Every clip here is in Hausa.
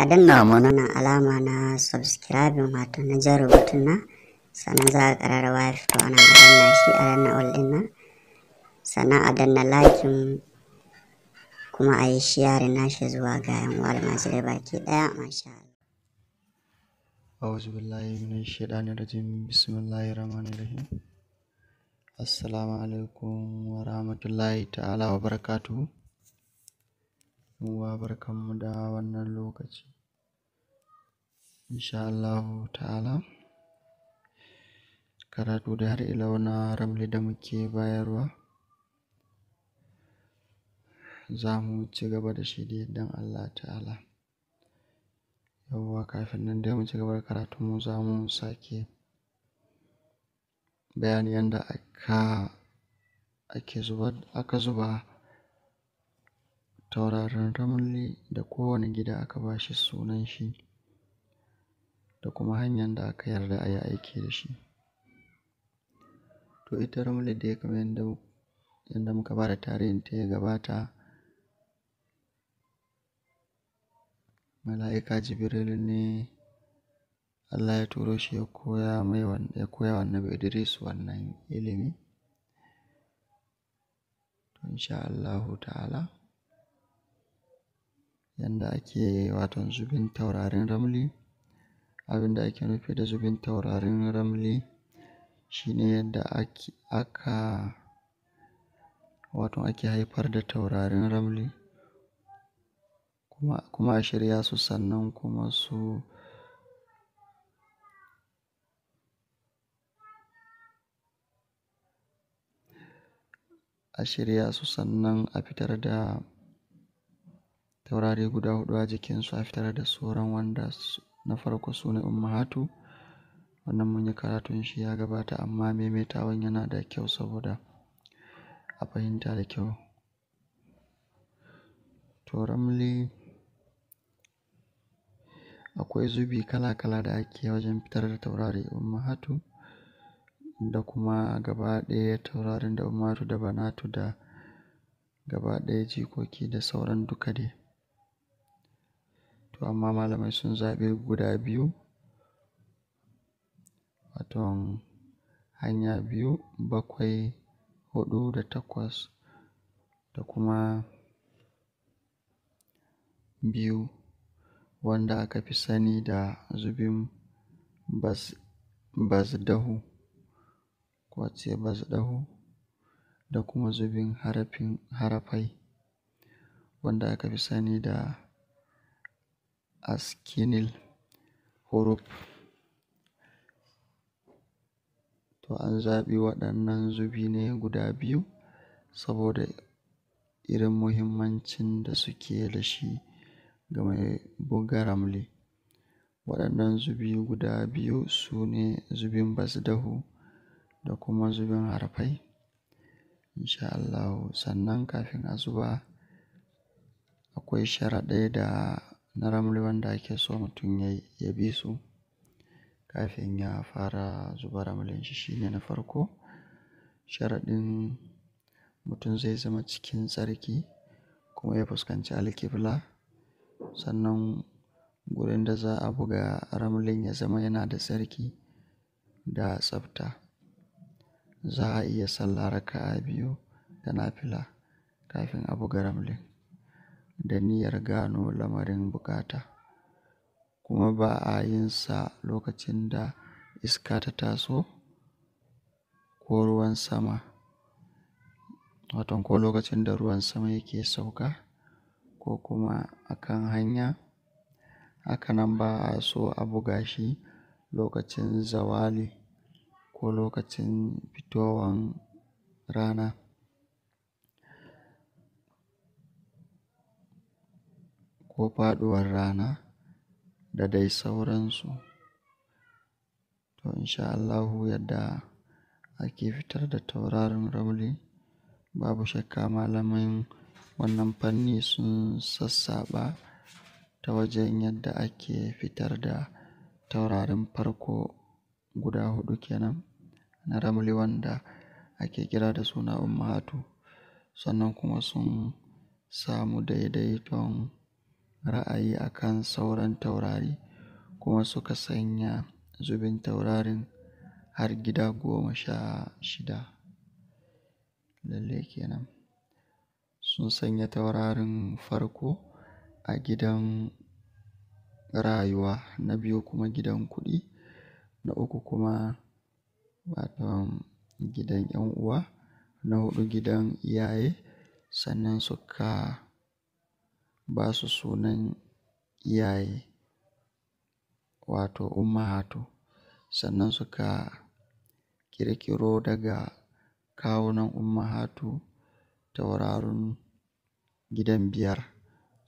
A danna mana alama na subscribing, wato na jan rubutun nan. Sannan za a ƙararrawa ya fito ana, a danna shi, a danna all ɗin nan. Sannan a danna liking, kuma a yi sharing nashi zuwa ga yan uwa almajirai baki ɗaya. Masha Allah. أعوذ بالله من الشيطان الرجيم. بسم الله الرحمن الرحيم. السلام عليكم ورحمة الله تعالى وبركاته. Uwa, barkanmu da wannan lokaci. Insha Allahu ta'ala, karatu da har ila na ramli da muke bayarwa, za mu ci gaba da shi da yardan Allah ta'ala. Yawwa, kafin nan dai mu ci gaba da karatunmu, za mu sake bayani yanda aka ake zuba aka zuba taurarin ramli, da kowane gida aka ba shi sunan shi, da kuma hanyar da aka yarda a yi aiki da shi. To, ita ramli dai, kamar yadda muka ba da tarihin ta ya gabata, mala'ika Jibrilu ne Allah ya turo shi ya koya mai, ya koya wa Annabi Idris wannan ilimi. To, insha Allahu ta'ala, yanda ake waton zubin taurarin ramli, abin da ake nufi da zubin taurarin ramli shine yadda ake aka wato ake haifar da taurarin ramli, kuma a shirya su, sannan kuma su a shirya su, sannan a fitar da taurari guda huɗu a jikinsu, a fitar da sauran wanda na farko su ne ummahatu. Wannan mun yi karatun shi ya gabata, amma maimaitawan yana da kyau saboda a fahimta da kyau. To, ramli akwai zubi kala-kala da ake wajen fitar da taurari ummahatu, da kuma gaba ɗaya taurarin, da ummahatu da banatu, da gaba ɗaya jikoki, da sauran duka dai. To, amma malamai sun zaɓi guda biyu, waton hanya biyu, bakwai, huɗu da takwas, da kuma biyu, wanda aka fi sani da zubin bazdahu, ko ce bazdahu, da kuma zubin harafin harafai, wanda aka fi sani da askinil huruf. To, an zaɓi waɗannan zubi ne guda biyu saboda irin muhimmancin da suke da shi ga mai buga ramli. Waɗannan zubi guda biyu su ne zubin bazdahu da kuma zubin harafai. Insha Allahu, sannan kafin a zuba, akwai sharaɗai da na ramli wanda ake so mutum ya bi su kafin ya fara zuba ramlin shi. Shine na farko, sharaɗin, mutum zai zama cikin tsarki, kuma ya fuskanci alkibla. Sannan gurin da za a buga ramlin ya zama yana da tsarki da tsafta. Za a iya sallah raka'a biyu da nafila kafin a buga ramlin da niyyar gano lamarin bukata. Kuma ba a yin sa lokacin da iska ta taso ko ruwan sama, waton ko lokacin da ruwan sama yake sauka, ko kuma a kan hanya. Hakanan ba a so a buga shi lokacin zawali ko lokacin fitowan rana ko faɗuwar rana, da dai sauransu. To, insha Allahu, yadda ake fitar da taurarin ramli, babu shakka malamin wannan fanni sun sassaɓa ta wajen yadda ake fitar da taurarin farko guda huɗu kenan na ramli, wanda ake kira da suna ummahatu. Sannan kuma sun samu daidaiton ra'ayi akan sauran taurari, kuma suka sanya zubin taurarin har gida 16. Lallai kenan. Sun sanya taurarin farko a gidan rayuwa, na biyu kuma gidan kuɗi, na uku kuma wato gidan 'yan uwa, na huɗu gidan iyaye. Sannan suka ba su sunan iyaye wato ummahatu. Sannan suka ƙirƙiro daga kawunan ummahatu tauraron gidan 5,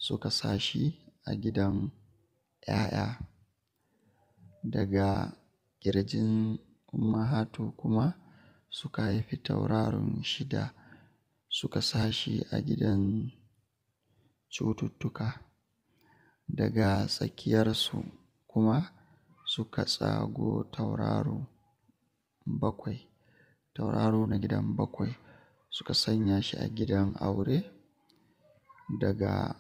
suka sa shi a gidan 'ya'ya. Daga ƙirjin ummahatu kuma suka haifi tauraron 6, suka sa shi a gidan cututtuka. Daga tsakiyarsu kuma suka tsago tauraro 7, tauraro na gidan 7, suka sanya shi a gidan aure. Daga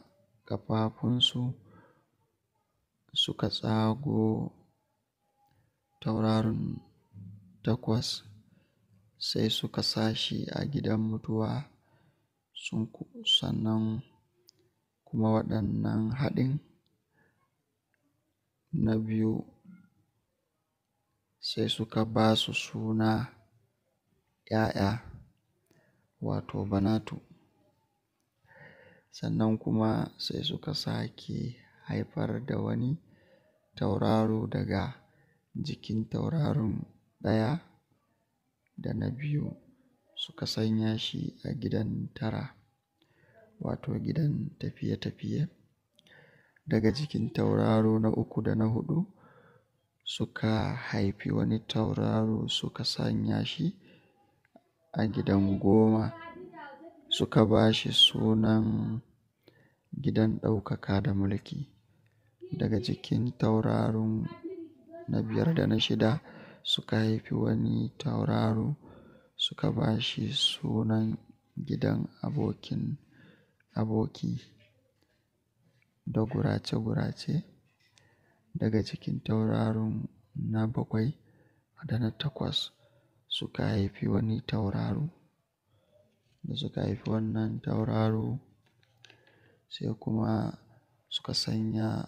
ƙafafunsu suka tsago tauraron 8, sai suka sa shi a gidan mutuwa. Sannan kuma waɗannan haɗin na biyu sai suka ba su suna 'ya'ya wato banatu. Sannan kuma sai suka sake haifar da wani tauraro daga jikin tauraron 1 da na 2, suka sanya shi a gidan 9 wato gidan tafiye-tafiye. Daga jikin tauraro na 3 da na 4 suka haifi wani tauraro, suka sanya shi a gidan 10, suka ba shi sunan gidan ɗaukaka da mulki. Daga jikin tauraron na 5 da na 6 suka haifi wani tauraro, suka ba shi sunan gidan abokin aboki da gurace-gurace. Daga cikin tauraron na 7 da na 8 suka haifi wani tauraro. Da suka haifi wannan tauraro sai kuma suka sanya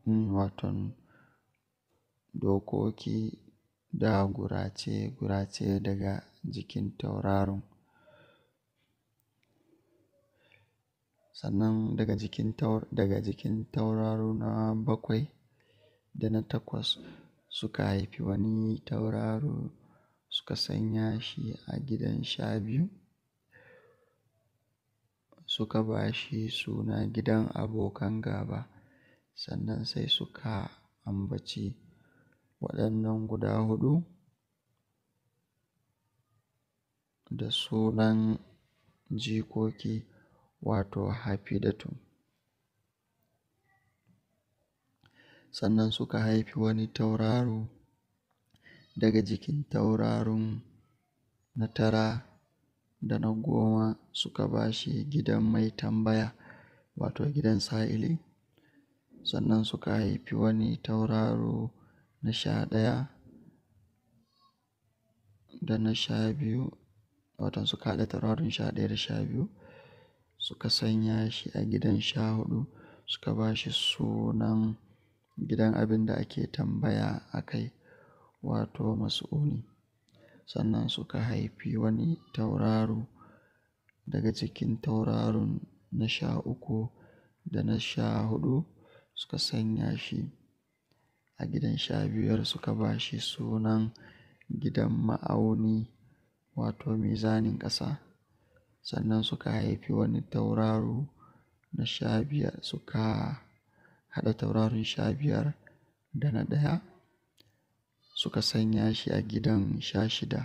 waton dokoki da gurace-gurace daga jikin tauraron. Sannan daga jikin tauraro na 7 da na 8 suka haifi wani tauraro, suka sanya shi a gidan 12, suka ba shi suna gidan abokan gaba. Sannan sai suka ambaci waɗannan guda 4 da sunan jikoki wato Hafidatu. Sannan suka haifi wani tauraro daga jikin tauraron na 9 da na 10, suka ba shi gidan mai tambaya wato gidan sa'ili. Sannan suka haifi wani tauraro na 11 da na 12, wato suka haɗa tauraron 11 da 12, suka sanya shi a gidan 14, suka ba shi sunan gidan abin da ake tambaya a kai wato mas'uli. Sannan suka haifi wani tauraro daga cikin tauraron na 13 da na 14, suka sanya shi a gidan 15, suka ba shi sunan gidan ma'auni wato mizanin ƙasa. Sannan suka haifi wani tauraro na 15, suka haɗa tauraron 15 da na 1, suka sanya shi a gidan 16,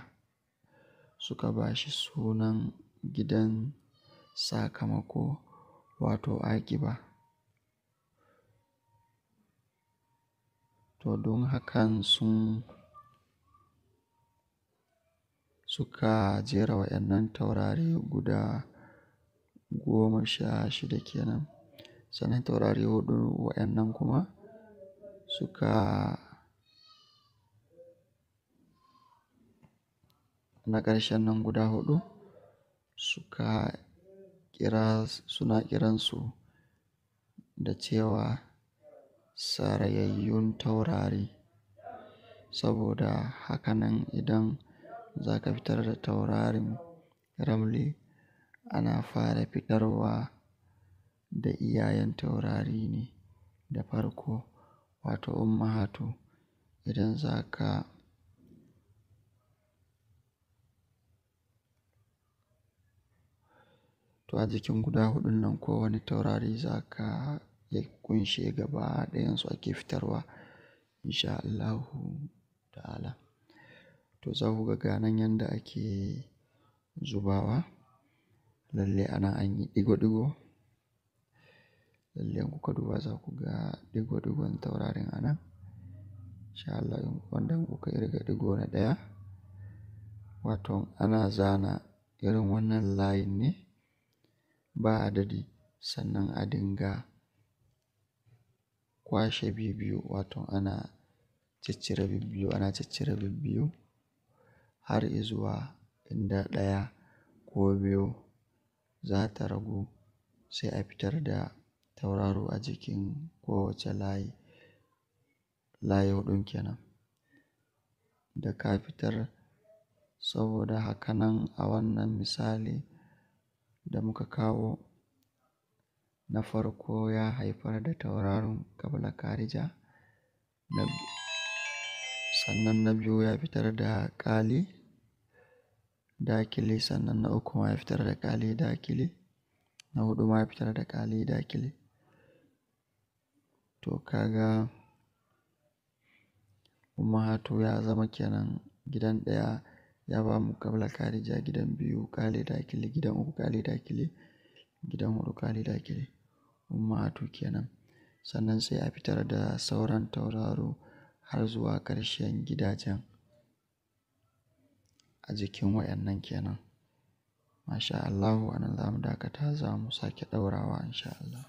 suka ba shi sunan gidan sakamako wato aƙiba. To don hakan suka jera waɗannan taurari guda 16 kenan. Sannan taurari 4 waɗannan kuma suka na ƙarshen nan guda 4 suka kira, suna kiransu da cewa sarayayyun taurari. Saboda hakanan idan za ka fitar da taurarin ramli, ana fara fitarwa da iyayen taurari ne da farko, wato ummahatu. Idan za ka to a jikin guda 4 nan kowane taurari za ka ya ƙunshe gaba ɗayansu ake fitarwa insha Allahu ta'ala. To za ku ga nan yanda ake zubawa. Lalle ana an yi ɗigo-ɗigo. Lalle in kuka duba za ku ga ɗigo-ɗigon taurarin anan. Insha Allah wanda kuka irga ɗigo na ɗaya, wato ana zana irin wannan layin ne ba adadi, sannan a dinga kwashe biyu-biyu, wato ana ciccire biyu-biyu, ana ciccire biyu-biyu har izuwa inda ɗaya ko biyu za ta ragu, sai a fitar da tauraro a jikin kowace layi, layi 4 kenan da ka fitar. Saboda hakanan a wannan misali da muka kawo na farko ya haifar da tauraron kabla karija, sannan na biyu ya fitar da ƙali dakili, sannan na uku ma ya fitar da ƙali dakili, na 4 ma ya fitar da ƙali dakili. To kaga ummahatu ya zama kenan gidan ɗaya ya bamu kabla karija, gidan 2 ƙali dakili, gidan 3 ƙali dakili, gidan 4 ƙali dakili, ummahatu kenan. Sannan sai a fitar da sauran tauraro har zuwa ƙarshen gidajen a jikin wayannan kenan. Masha Allahu, anan za mu dakata, za mu sake ɗaurawa insha Allah.